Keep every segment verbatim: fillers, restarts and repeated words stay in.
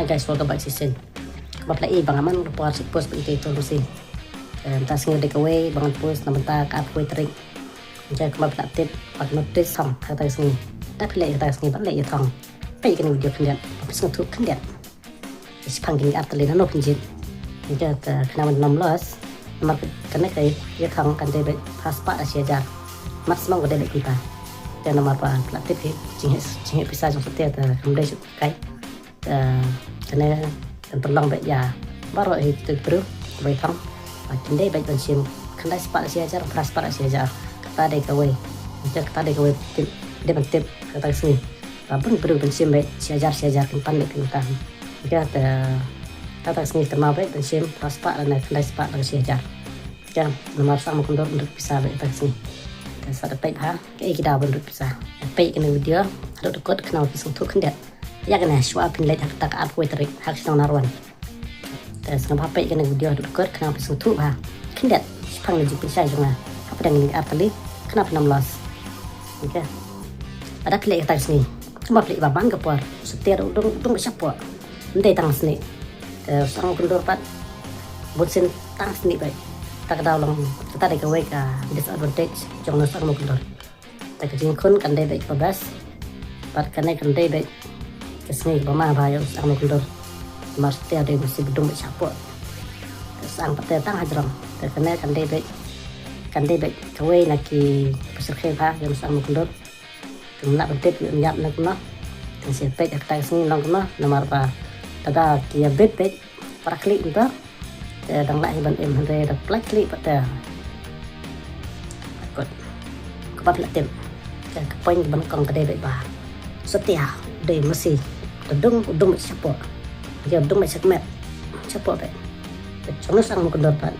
Guys, welcome back shisien. Kumba phi la i ba nga man ka por shu post ba ite ito lusin. Mynta sngi dei kawei ba ngan post na mynta ka arphew tarik. Mynta kumba phi la tip ba ka notice thong kata ka sngi. Da phi leh kata ka sngi ba leh ïa thong. Peit kane ka video khyndiat. Ba phi sngewthuh khyndiat. Shiphang kine ki artylli nano phin jied. Mynta te kane man nym loss. Namar kane ka ïa thong kan dei beit phra spah da shi hajar. Mat smong ka dei beit kumta. Te namar ba phi la tip hi jingeh jingeh pisa jong satia te kam dei shu kai. Te kane kan pynlong beit ïa baroh hi tu bru bai thong. Ba kin dei beit ban shim khyndai spah da shi hajar, phra spah da shi hajar. Kata dei kawei. Ïa kata dei kawei tip dei ban tip kata ka sngi. Ba bun bru ban shim beit shi hajar shi hajar kin pan beit kin tan. Ïa te kata ka sngi te mau beit ban shim phra spah lane khyndai spah da shi hajar. Ïa namar sang ma kundor ban rit pisa beit kata ka sngi. Te sa da peit ha kaei ki daw ban rit pisa. Peit kane video haduh da kut khnang phi sngewthuh khyndiat. Ïa kane shuwa phin leit ha kata ka arphew tarik ha ka shnong Narwan. Te sngewbha peit kane video haduh da kut khnang phi sngewthuh bha khyndiat shiphang na jingpynshai jong nga. Hapdeng kine ki artylli khnang phin nym loss. Okay. Lada phi leh kata ka sngi kumba phi leh ba man ka por. Satia da u dong u dong ba shapoh. Ym dei tang snieh. Te u sang ma kundor pat bunsien tang snieh beit. Kata ka daw long kata dei kawei ka disadvantage jong u sang ma kundor. Te ka jingkhun kan dei beit kaba best. Bad kane kan dei beit ka sngi kaba ma bha ïa u sang ma kundor. Namar satia dei masi ba dong beit shapoh. Te u sang pat te tang hajrong. Te kane kan dei beit kan dei beit kawei na ki pyrshah bha ïa u sang ma kundor. Te ym lah ban tip ïa u ïap na kumno. Te sa peit ha kata ka sngi long kumno namar ba lada ki ïa bit beit para khlieh mynta. Te dang lah hi ban im hynrei da pynlait khlieh pat te. Kut. Kaba phi la tip. Te ka point ba nyngkong ka dei beit ba satia dei masi. Te dong u dong beit shapoh. Te dong beit shakmet. Shapoh beit. Te jong u sang ma kundor pat.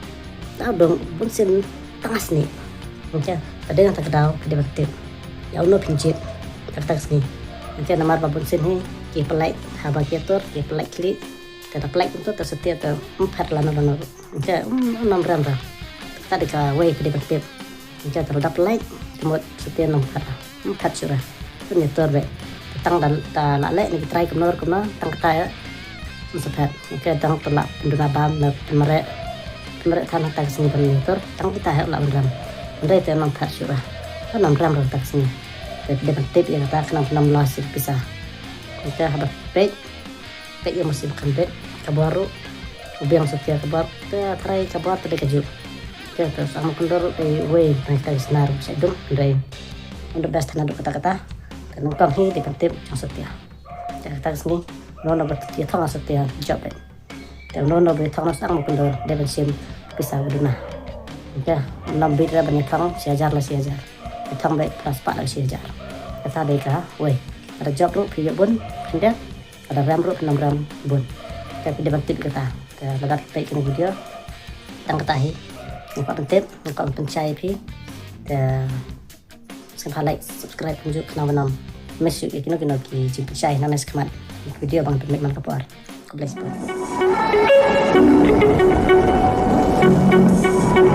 Da dong bunsien tang snieh. Te ka dei nangta ka daw ka dei ban tip ïa uno phin jied kata ka sngi. Te namar ba bunsien hi ki pynlait haba ki atur ki pynlait khlieh. Te da pynlait kumta te satia te ym phet lano lano. Te ym nym rem ra. Kata dei kawei ka dei ban tip. Te lada pynlait te mut satia nym phet ra. Ym phet shuh ra. Pynïatur beit. Tang da la leh na ki trai kumno kumno tang kata ïa. Ym sa phet. Te tang te la pynduna bam na pynmareh. Pynmareh than ha kata ka sngi ban ïatur tang kita ïa la ban rem. Hynrei te nym phet shuh ra. Ym rem ra kata ka sngi. Te dei ban tip ïa kata khnang phin nym loss ïa ka pisa. Te haba peit Peit ïa masi ba kan bit ka bor ruh. U biang satia ka bor te trai ka bor te dei kajuh. Te te u sang ma kundor ruh dei uwei na kita ki snar ruh sa dum hynrei. Un the best na duk kata kata. Te nyngkong hi dei ban tip jong satia. Te kata ka sngi uno uno ba ïa thong ha satia jop beit. Te uno uno ba ïa thong na u sang ma kundor dei ban shim pisa ba duna. Te ym bit re ban ïa thong shi hajar la shi hajar. Ïa thong beit phra spah la shi hajar. Kata dei kawei. Lada jop ruh phi ïoh bun khyndiat. Lada rem ruh phin nym rem bun. Te phi dei ban tip kata. Te lada phi peit kane ka video tang kata hi. Nga kwah ban tip, nga kwah ban pynshai ïa phi. Te sngewbha like, subscribe kumjuh khnang ba nym miss shuh ïa kino kino ki jingpynshai nangne shakhmat. Video ba ngan pynmih man ka por. Khublei shibun.